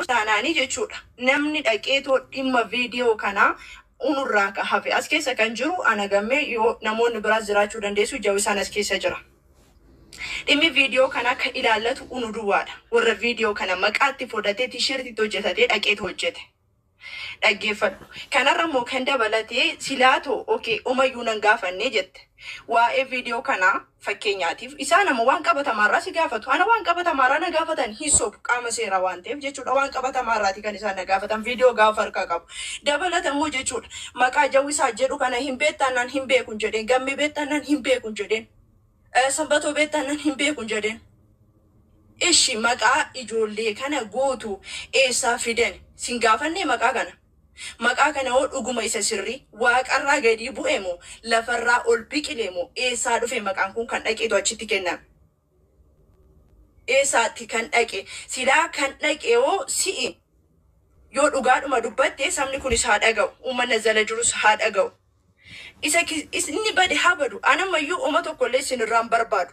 Taanaanii jechuudha. Namni dhaqeetoo dhimma viidiyoo kanaa unurraa ka hafe as keessa kan jiru ana Gammee, yoo namoonni biraas jiraachuu dandeessu, Jawisaan as keessa jira. Dhimmi viidiyoo kanaa kan ilaallatu unu duwwaadha. Warra viidiyoo kana maqaatti fudhatee T-shirtiitti hojjetatee dhaqeetu hojjete. Dhaggeeffadhu. Kanarra immoo kan dabalatee silaatoo okay omayyuu nan gaafannee jette. Waa'ee viidiyoo kanaa fakkeenyaatiif isaan amma waan qabatamaarraa si gaafatu. Ana waan qabatamaarraa na gaafatan hin sobu, qaama seeraa waan ta'eef jechuudha. Waan qabatamaarraati kan isaan na gaafatan, viidiyoo gaafa harkaa qabu. Dabalata immoo jechuudha, maqaa Jawwisaa jedhu kana hin beektaannaan hin beekun jedheen. Gammee beektaannaan hin beekun jedheen. Sanbatoo beektaannaan hin beekun jedheen. Ishi maqaa ijoollee kana guutu eessaa fidan? Sin gaafannee maqaa kana. Maqaa kana hoo dhuguma isa sirrii waaqarraa gadii bu'e moo lafarraa ol biqile moo eessaa dhufe maqaan kun kan dhaqeetu achitti kenname? Eessaatti kan dhaqe? Silaa kan dhaqe hoo si'i? Yoo dhugaadhuma dubbatte sabni kunis haa dhaga'u. Uummanni jala jirus haa dhaga'u. Isa inni bade haa badu. Anammayyuu oma tokkollee isinirraa hin barbaadu.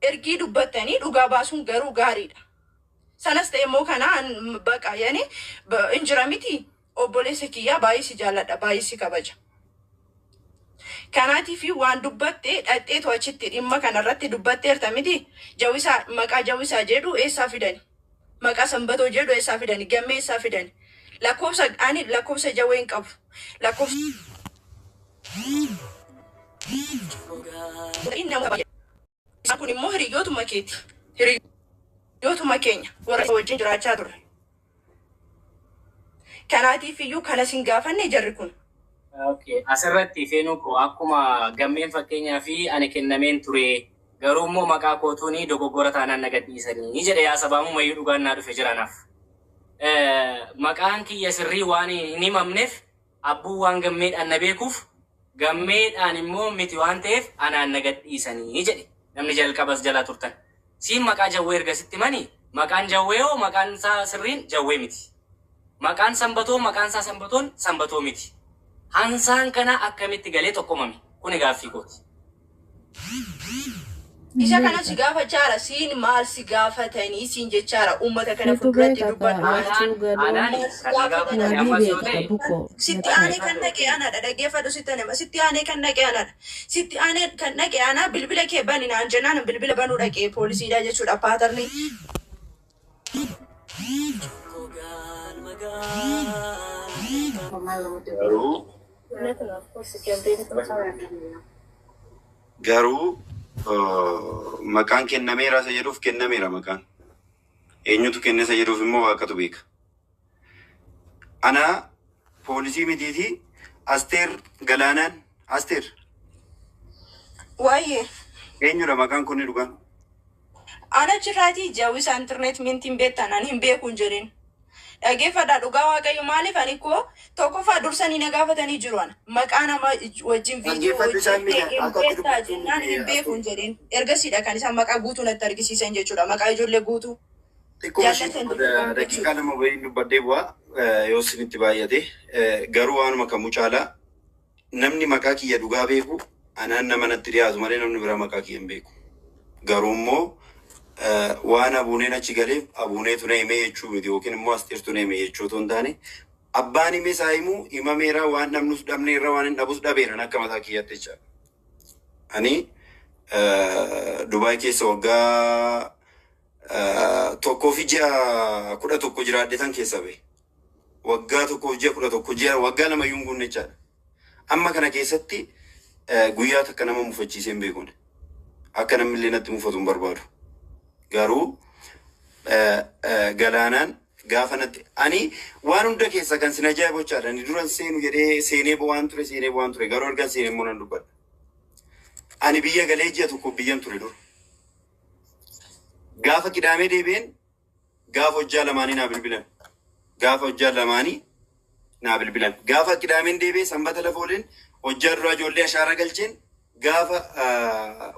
Ergii dubbattanii dhugaa baasuun garuu gaariidha. Sanas ta'e immoo kana baqa yani hin jira miti, obboleessa kiyyaa, baay'ee si jaalladha, baay'ee si kabaja. Kanaatiif waan dubbatte dhadheetu achitti dhimma kanarratti dubbatteerta miti. Jawisaa, maqaa Jawisaa jedhu eessaa fidani? Maqaa Sanbatoo jedhu eessaa fidani? Gammee eessaa fidani? Lakkoofsa, ani lakkoofsa Jawwee hin qabu. Lakkoofsa nama isaan kun immoo hiriyootuma keeti. Hiriyootuma keenya warra wajjin jiraachaa turre. Kanaatiif iyyuu kana sin gaafanne jarri kun. Okay. Asirratti feenuu koo, akkuma Gammeen fakkeenyaa fi ani kennameen ture, garuu immoo maqaa kootuuni dogoggora taanaan na gadhiisanii jedhe. Yaa sabaamu mayyuu dhugaan naa dhufe jira naaf. Maqaan kiyya sirrii waan hin himamneef, abbuu waan Gammeedhaan na beekuuf, Gammeedhaan immoo miti waan ta'eef anaan na gadhiisanii jedhe namni jalqabas jalaa turtan. Siin maqaa Jawwee erga sitti himanii, maqaan Jawwee hoo maqaan isaa sirriin Jawwee miti. Maqaan Sanbatoo, maqaan isaa Sanbatoon Sanbatoo miti. Hansaan kana akkamitti galee tokkomame? Kuni gaaffii kooti. Isa kana si gaafachaara, siin maal si gaafatanii siin jechaara, uummata kana Situ fuulduratti beeka dubbadhu. achuu galoo. Anaan kan na gaafatanii Wabii ammas yoo beekta ta'e bukoo. Sitti aanee kan dhaqe anadha. Dhaggeeffadhu, sitti anema. Sitti aanee kan dhaqe anadha. Sitti aanee kan dhaqe ana. Bilbila kee bani naan jennaan bilbila banuu dhaqe poolisiidha jechuudha paatarni. Garuu maqaan kennameera isa jedhuuf, kennameera maqaan. Eenyutu kenne isa jedhuuf immoo Waaqatu beeka. Ana poolisii mitiiti. Asteer Galaanaan, Asteer. Waa'ee. Eenyudha maqaan kun dhugaan? Ana chirraatii Jawisa internet mintiin beektan ani hin beekuun jedheen. Dhaggeeffadhaa, dhugaa Waaqayyo, maaliif ani koo tokkoffaa dursanii na gaafatanii jiru ana. Maqaa nama wajjin viidiyoo Dhaggeeffadhu, isaan hojjettee miti hin akka beektaa dubbachuu jennaan miti hin beekuun jedheen. Ergasiidha kan isaan maqaa guutuu natti argisiisan jechuudha. Maqaa ijoollee guutuu. Xiqqoo ishee Jaallatan jechuudha. daqiiqaa 2 wayii dubbadhee bu'aa yoo isinitti baay'ate, garuu waanuma kamuu caalaa namni maqaa kiyya dhugaa beeku anaan nama natti dhiyaatu malee namni biraa maqaa kiyya hin beeku. Garuu immoo waan abuuneen achi galeef abuuneetu na himee jechuu miti, yookiin immoo Asteertu na hime jechuu otoo hin taane, abbaan hime isaa himuu himameera, waan dhabnus dhabneerra, waan hin dhabus dhabeera akka mataa kiyyaatti jechaadha. Ani Dubaay keessa waggaa 1 fi ji'a 11 jiraadhe tan keessa bahe. Waggaa 1 fi ji'a 11, ji'a waggaa 2 iyyuu hin guunne jechaadha. Amma kana keessatti guyyaa takka nama mufachiisee hin beekun. Akka namni illee natti mufatu hin barbaadu. Garuu Galaanaan gaafa natti, ani waan hunda keessa kan sin ajaa'ibu jechaadha. Ani duran seenu jedhee seenee bu'aan ture, seenee bu'aan ture. Garuu ergan seenee immoo nan dubbadha. Ani biyya galee ji'a 1 biyyan ture dura. Gaafa Qidaamee deebi'een gaafa hojjaa lamaanii naa bilbilan. Gaafa hojjaa lamaanii naa bilbilan. Gaafa Qidaameen deebi'ee Sanbata lafa ooleen hojjaa duraa ijoollee ashaaraa galcheen gaafa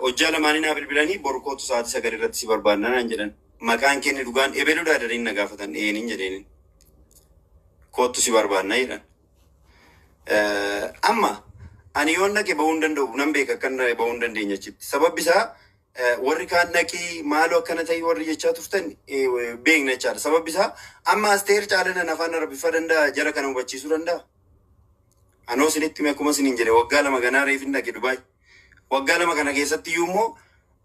hojjaa lamaanii naa bilbilanii, borkootu sa'aatii 9 irratti si barbaadna naan jedhan. Maqaan keenya dhugaan ebeluudhaa dariin na gaafatan, eenin jedheenin. Koottu si barbaadna jedhan. Amma ani yoon dhaqe bahuu hin danda'u, nan beeka akka inni bahuu hin dandeenye achitti. Sababbi isaa Warri kaan dhaqii maaloo akkana ta'ii warri jechaa turtan beekna jechaadha. Sababbi isaa amma Asteer Caalanaan afaan Arabiffaa danda'a, jara kana hubachiisuu danda'a. Anoo isinitti hime, akkuma isiniin jedhe, waggaa 2 ganaa reef hin dhaqe Dubaay. Waggaa 2 kana keessatti iyyuu immoo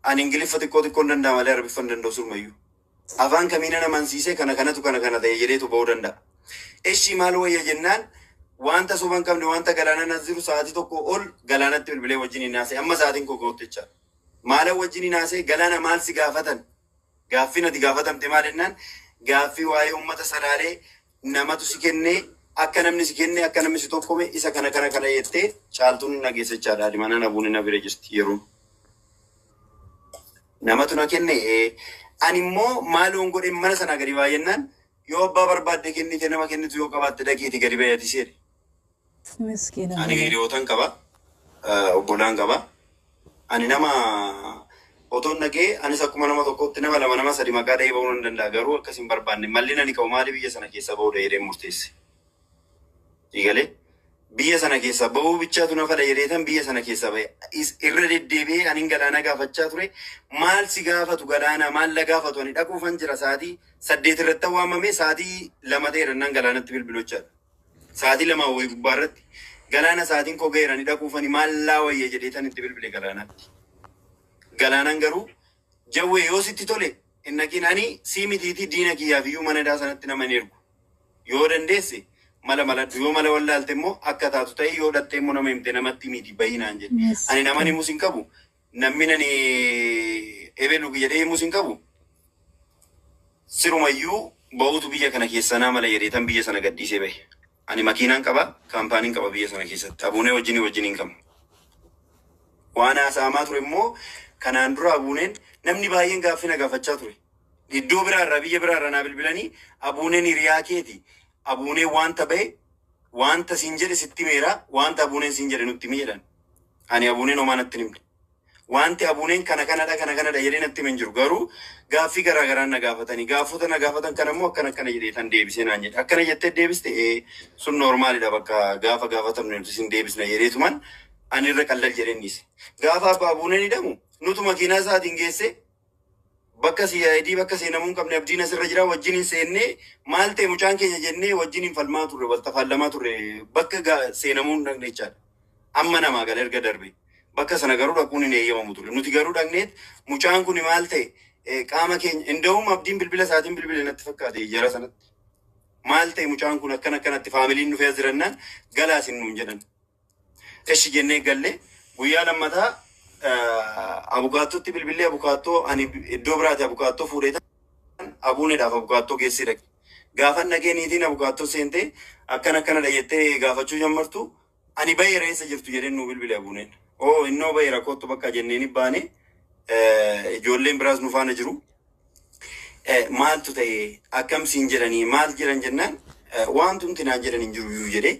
ani Ingiliffa xiqqoo xiqqoo hin danda'a malee Arabiffa hin danda'u surmayyuu. Afaan kamiina amansiisee kana kanatu kana kana ta'e jedheetu ba'uu danda'a. Eshii, maal wayya jennaan, wanta soba hin qabne, wanta galaanaan as jiru, sa'aatii 1 ol galaanatti bilbilee wajjin hin haasa'e. Amma sa'aatiin koo ga'utti jechaadha. Maala wajjin hin haasa'e? Galaana, maal si gaafatan? Gaaffii nati gaafatamte maal jennaan, gaaffii waa'ee uummata Salaalee, namatu si kennee, akka namni si kennee, akka namni si tokkome, isa kana kana kana jettee Caaltuun hin dhageesse jechaadha. Mana nabuun na bira jirti yeroo. Namatu na kenne, ani immoo maaloon godhe mana sanaa gadi baay'ennaan, yoo abbaa barbaadde kennite, nama kennitu yoo qabaatte, dhaqiiti gadi bayyati seere. Miskiina. Ani hiriyootan qaba. Obbolaan qaba. Ani nama otoon dhaqee, anis akkuma nama tokkotti nama lama, nama sadi maqaa dhahee bahuu nan danda'a, garuu akkas hin barbaanne. Malli ani qabu maali, biyya sana keessa bahuu jedhee murteesse. Eegalee biyya sana keessa bahuu bichaatu na fada jedheetan biyya sana keessa bahe. Irra deddeebi'ee anin Galaana gaafachaa ture. Maal si gaafatu Galaana, maal la gaafatu? Ani dhaquufan jira, sa'aatii 8 irratti waamame, sa'aatii 2 ta'eera nan galaanatti bilbilochaadha. Sa'aatii 2 wayii gubbaa irratti Galaana, sa'aatiin koo ga'eera, ani dhaquufani, maal laa wayya jedheetan itti bilbile galaanaatti. Galaanaan garuu, "Jawwee, yoo sitti tole hin dhaqin, ani sii mitiitii diina kiyyaaf iyyuu mana daa sanatti nama hin ergu. Yoo dandeesse mala maladhu, yoo mala wallaalte immoo akka taatu ta'e, yoo dhattee immoo nama himte namatti miti, bayinaan" jedhe. Ani nama himus hin qabu. Namni nani ebelu jedhee himus hin qabu. Sirumayyuu bahuutu biyya kana keessaa naa mala jedhee tan biyya sana gadhiisee bahe. Ani makiinaan qaba, kaampaaniin qaba biyya sana keessatti. Abuunee wajjin hin qabu. Waan haasa'amaa ture immoo kanaan dura Abuuneen, namni baay'een gaaffii na gaafachaa ture. Iddoo biraarraa, biyya biraarraa naa bilbilanii, "Abuuneen hiriyaa keeti. Abuuneen wanta bahe, wanta siin jedhe sitti meera, wanta Abuuneen siin jedhe nutti himi" jedhan. Ani Abuuneen homaa natti hin himne. Wanti Abuuneen kana kanadha, kana kanadha jedhee natti hime hin jiru. Garuu gaaffii garaa garaan na gaafatanii, gaafota na gaafatan kana immoo akkana akkana jedhee tan deebisee naan jedhe. "Akkana jettee deebiste, sun normaalidha, bakka gaafa gaafatamne nuti sin deebisna" jedheetuman ani irra qallal jedheen dhiise. Gaafa abbaa Abuuneen hidhamu nutu makiinaa isaatiin geesse bakka CID, bakka seenamuu hin qabne. Abdiin asirra jira, wajjin hin seennee, maal ta'e mucaan keenya jennee wajjin hin falmaa turre, wal tafaallamaa turre, bakka seenamuu hin dhaqne jechaadha. Amma namaa gala erga darbe. Bakka sana garuu dhaquun hin eeyyamamu ture. Nuti garuu dhaqneet, mucaan kun maal ta'e, qaama keenya inda'uum Abdiin bilbila isaatiin bilbile natti fakkaate jara sanatti. Maal ta'e mucaan kun, akkana akkanatti faamiliin dhufee as jirannaan, galaa isin nuun jedhan. Eshi jennee galle. Guyyaa lammataa abukaattootti bilbilee, abukaattoo ani iddoo biraati abukaattoo fuudhee Abuuneedhaaf abukaattoo geessee dhaqe. Gaafa dhaqee niitiin abukaattoo seentee akkana akkanadha jettee gaafachuu jammartu, "Ani baheera, eessa jirtu?" jedheen nuu bilbile Abuuneen. "Oo, innoo baheera, kottu bakka" jenneen baane, ijoolleen biraas nu faana jiru. Maaltu ta'e, akkam siin jedhanii, maal jedhan jennaan, "Wantumti naan jedhan hin jiru iyyuu" jedhee.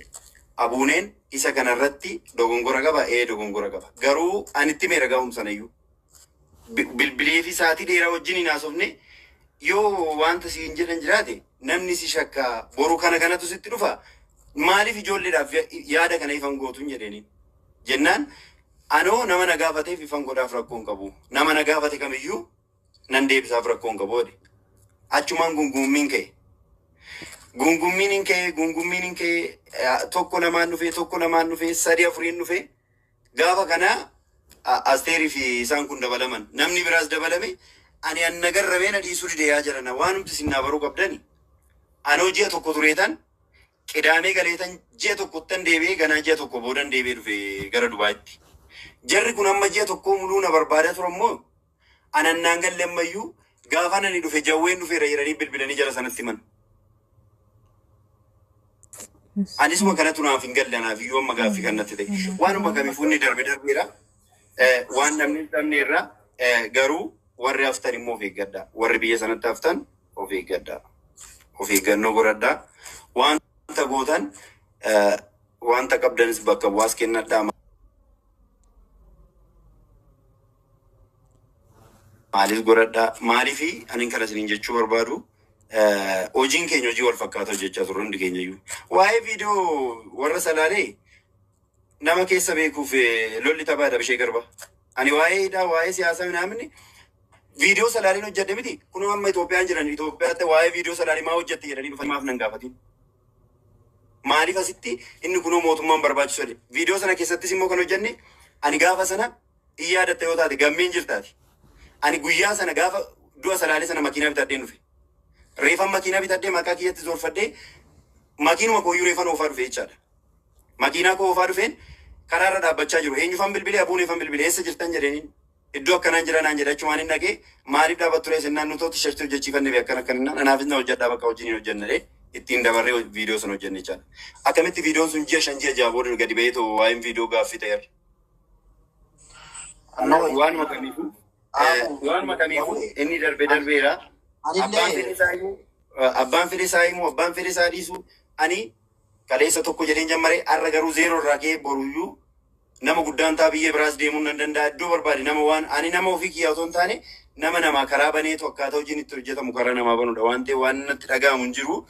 Abuuneen isa kanarratti dogongora qaba, ee, dogongora qaba. Garuu ani itti meera gaa'umsa iyyuu. Bilbilee fi sa'aatii dheeraa wajjin hin haasofne, yoo wanta siin jedhan jiraate namni si shakkaa, boru kana kanatu sitti dhufa, maaliif ijoolleedhaaf yaada kana ifan gootuun jedheeni. Jennaan, "Anoo nama na gaafateef ifan godhaaf, rakkoo hin qabu. Nama na gaafate kamiyyuu nan deebisaaf, rakkoo hin qabu" jedhe. Achumaan gungummiin ka'e. Gungummiin hin ka'e, gungummiin hin ka'e, tokko lamaan dhufee, tokko lamaan dhufee, sadi afuriin dhufee, gaafa kana Asteerii fi isaan kun dabalaman, namni biraas dabalame, ani anna garramee na dhiisuu dide. Yaa jedhana, waanumti isin naa baruu qabdani. Anoo ji'a 1 tureetan, Qidaamee galeetan, ji'a tokkottan deebi'ee, ganaa ji'a 1 boodan deebi'ee dhufe gara Dubaayitti. Jarri kun amma ji'a 1 muluu na barbaadaa turan moo, anannaan galle ammayyuu, gaafa nani dhufe "Jawween dhufeera" jedhanii bilbilanii jara sanatti himan. Anisuma kanatu naaf hin galle, anaaf iyyuu amma gaaffii kan natti ta'e. Waanuma kamiifuu inni darbe darbeera. Waan namni hin dhabne irra, garuu warri haftan immoo of eeggadhaa. Warri biyya sanatti haftan of eeggadhaa. Of eeggannoo godhadhaa. Wanta gootan, wanta qabdanis bakka bu'aas kennadhaa. Maalis godhadhaa. Maaliifi ani kana isiniin jechuu barbaadu, hojiin keenya hojii wal fakkaata hojjechaa turre hundi keenya iyyuu. Waa'ee viidiyoo warra Salaalee nama keessa beekuuf lolli taphaadha bishee garba. Ani waa'ee hidhaa, waa'ee siyaasaa namni viidiyoo salaaliin hojjedhe miti. Kunoo amma Itoophiyaan jiran, Itoophiyaatti waa'ee viidiyoo salaalii maa hojjette jedhanii dhufanii maaf nan gaafatin? Maaliif asitti inni kunoo mootummaan barbaachisu jedhe? Viidiyoo sana keessattis immoo kan hojjenne ani gaafa sana in yaadatta yoo taate, gammeen jirtaati. Ani guyyaa sana gaafa du'a salaalee sana makiinaa bitadheen dhufe. Reefan makiinaa bitadhee maqaa kiyyatti zorfadhee makiinuma kooyyuu reefan oofaa dhufe jechaadha. Makiinaa koo oofaa dhufeen karaarra dhaabbachaa jiru. Eenyufan bilbilee? Abuuneefan bilbilee, eessa jirtan jedheenin. Iddoo akkanaan jira naan jedhe. Achumaan hin dhaqee, maaliif dhaabbattu ree sennaan, nutoo tishartii hojjechiifanne be akkana akkana naan, anaafis na hojjedhaa, bakka wajjin hin hojjenne ittiin dabarree viidiyoo sun hojjenne jechaadha. Akkamitti viidiyoon sun ji'a 5, ji'a 6 booda gadi ba'ee too waa'een viidiyoo gaaffii ta'eera? Waanuma kamiifuu waanuma kamiifuu inni darbe darbeera. Abbaan fedhe isaa himuu, abbaan fedhe isaa himuu, abbaan fedhe isaa dhiisuu, ani kaleessa tokko jedheen jammaree, har'a garuu zeeroo irraa ka'ee boruyyuu nama guddaan ta'a, biyya biraas deemuu nan danda'a, iddoo barbaade. Nama waan ani nama ofii kiyyaa otoo hin taane nama namaa karaa baneetu akkaataa hojiin itti hojjetamu karaa namaa banudha waan ta'eef waan natti dhaga'amu hin jiru.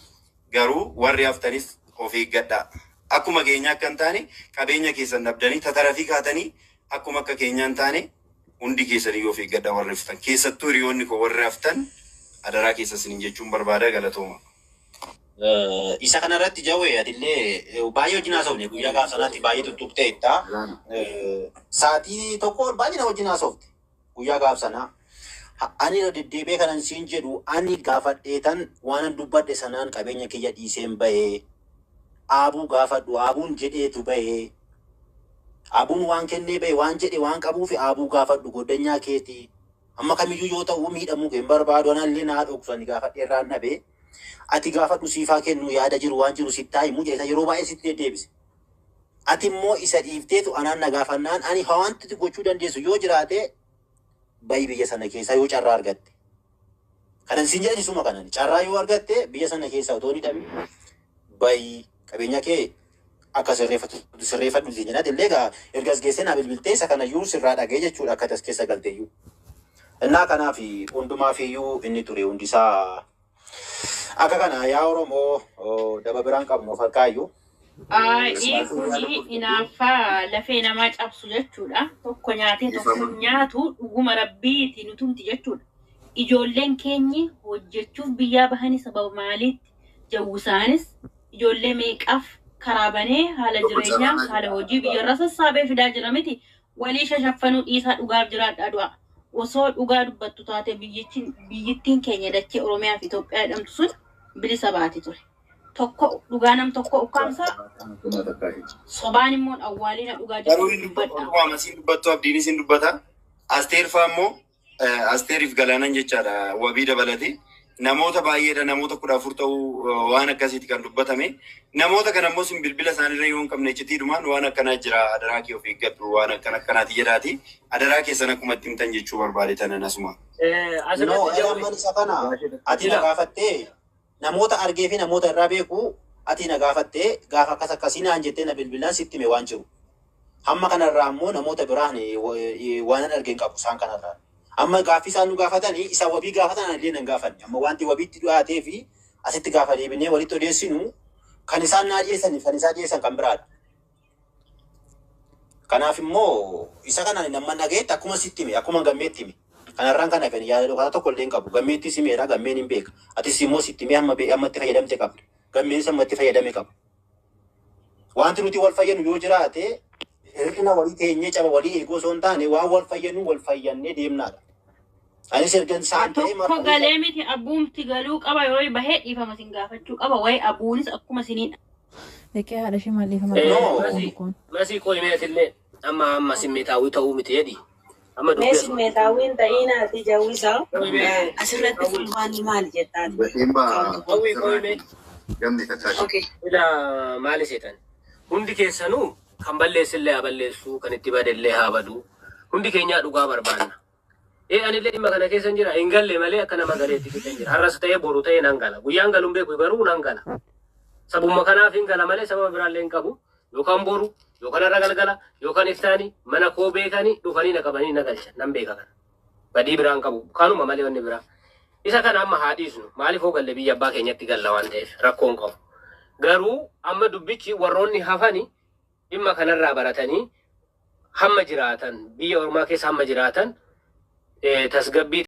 Garuu warri haftanis of eeggadhaa. Akkuma keenya akka hin taane, qabeenya keessan dhabdanii tatarafii kaatanii akkuma akka keenyaa hin taane, hundi keessaniyyuu of eeggadhaa warri haftan. Keessattuu hiriyoonni koo warri haftan adaraa keessa isiniin jechuun barbaada, galatooma. Isa kanarratti Jawee, atillee baay'ee wajjin haasofne, guyyaa gaaf sanaatti baay'ee tuttuqxeetta. Sa'aatii tokko ol baay'ee na wajjin haasofte guyyaa gaaf sanaa. Ani irra deddeebi'ee kanan siin jedhu, ani gaafadheetan waanan dubbadhe sanaan qabeenya kiyya dhiiseen bahee, aabuu gaafadhu, aabuun jedheetu bahee, aabuun waan kennee bahe, waan jedhe waan qabuuf, aabuu gaafadhu, goddanyaa keetii. Amma kamiyyuu yoo ta'u miidhamuu kee hin barbaadu, anallee naa dhoksu, ani gaafadhee irraan dhabe. Ati gaafadhu, siifaa kennu, yaada jiru waan jiru sittaa himu jedhe yeroo baay'ee sitti deddeebise. Ati immoo isa dhiifteetu anaan na gaafannaan, ani wanti gochuu dandeessu yoo jiraate bahi biyya sana keessaa yoo carraa argatte. Kanan siin jedhan isuma kanan, carraa yoo argatte biyya sana keessaa otoo hin hidhamin bahi, qabeenya kee akka sirreeffatu sirreeffadhu siin jedhan. Illee egaa erga as geessee naa bilbiltee isa kanayyuu sirraa dhagee jechuudha akka as keessa galteeyyuu. Innaa kanaaf hundumaaf iyyuu inni ture hundisaa akka kana. Yaa Oromoo, daba biraan qabnu of harkaayyuu. Ayi, kuni hinaaffaa lafee namaa cabsu jechuudha. Tokko nyaatee tokko hin nyaatu, dhuguma rabbiiti nutumti jechuudha. Ijoolleen keenyi hojjechuuf biyyaa bahanii sababa maaliitti jawwisaanis ijoollee meeqaaf karaa banee haala jireenyaa, haala hojii biyyarraa sassaabee fidaa jira miti? Walii shashaffanuu dhiisaa, dhugaaf jiraadhaa du'a. Osoo dhugaa dubbattu taate biyyittiin keenya dachee Oromiyaa fi Itoophiyaa jedhamtu sun bilisa baati ture. Tokko dhugaa nam tokko ukkaamsaa, sobaan immoo awwaalina, dhugaa Garuu jirtu inni dubbatu dubbadha. waama siin dubbattu, abdiinis hin dubbata. Asteer faa immoo Asteeriif Galaanan jechaadha wabii dabalate. Namoota baay'eedha, namoota 14 ta'uu waan akkasiiti kan dubbatame. Namoota kana immoo sin bilbila isaaniirra yoo hin qabne iccitiidhumaan waan akkanaa jira, adaraa kee of eeggadhu, waan akkana akkanaati jedhaati. Adaraa keessan akkuma itti himtan jechuu barbaade tanan asuma. No, Asirratti Jawwee. amman isa kana ati na Jila. gaafattee namoota argee fi namoota irraa beeku ati na gaafattee gaafa akkas akkasii naan jettee na bilbilaan sitti hime waan jiru. Hamma kanarraa immoo namoota biraan waan an arge hin qabu isaan kanarraa. Amma gaaffii isaan nu gaafatanii isa wabii gaafatan illee nan gaafanne. Amma wanti wabiitti dhiyaatee fi asitti gaafa deebinee walitti odeessinu kan isaan naa dhiyeessaniif kan isaan dhiyeessan kan biraadha. Kanaaf immoo isa kana nama dhagayetti akkuma sitti hime, akkuma gammeetti hime. Kanarraan kana kan yaada dhokataa tokko illee hin qabu. Gammeettis himeera, gammeen hin beeka. Atis immoo sitti himee hamma amma itti fayyadamte qabda. Gammeenis amma itti fayyadame qaba. Wanti nuti wal fayyadnu yoo jiraate hir'ina walii teenyee caba walii eeguu osoo hin taane waan wal fayyadnu wal fayyannee deemnaadha. Anis ergan isaan ta'ee Tokko galee miti, abbuumti galuu qaba, yoo bahee dhiifama sin gaafachuu qaba. Wayi abuunis akkuma siniin Dhaqee haadha ishee maal dhiifama No. gaafachuu Masii, kun. Masii, qo'imeetillee amma simmeetaawwii ta'uu miti jedhi. Amma Mee dubbii simmeetaawwiin ta'inaati jawwisaa, asirratti furmaanni maali jettaati? Hawwii, qo'imee. Gamni tattaashi. Okay. Ila maali seetan? Hundi keessanuu kan balleessillee haa balleessu, kan itti badellee haa badu. Hundi keenyaa dhugaa barbaanna. Ee, anillee dhimma kana keessa hin jira. Hin galle malee akka nama galeetti keessa hin jira. Har'as ta'ee boru ta'ee nan gala. Guyyaan galuun beeku, garuu nan gala. Sabumma kanaaf hin gala malee sababa biraallee hin qabu. Yookaan boru, yookaan har'a galgala, yookaan iftaani mana koo beekanii dhufanii na qabanii na galchan. Nan beeka kana. Badii biraan qabu. Kanuma malee wanni biraa. Isa kana amma haa dhiisnu. Maaliif hoo galle, biyya abbaa keenyatti galla waan ta'eef rakkoo hin qabu. Garuu amma dubbichi warroonni hafani dhimma kanarraa baratanii Hamma jiraatan, biyya ormaa keessa hamma jiraatan, tasgabbii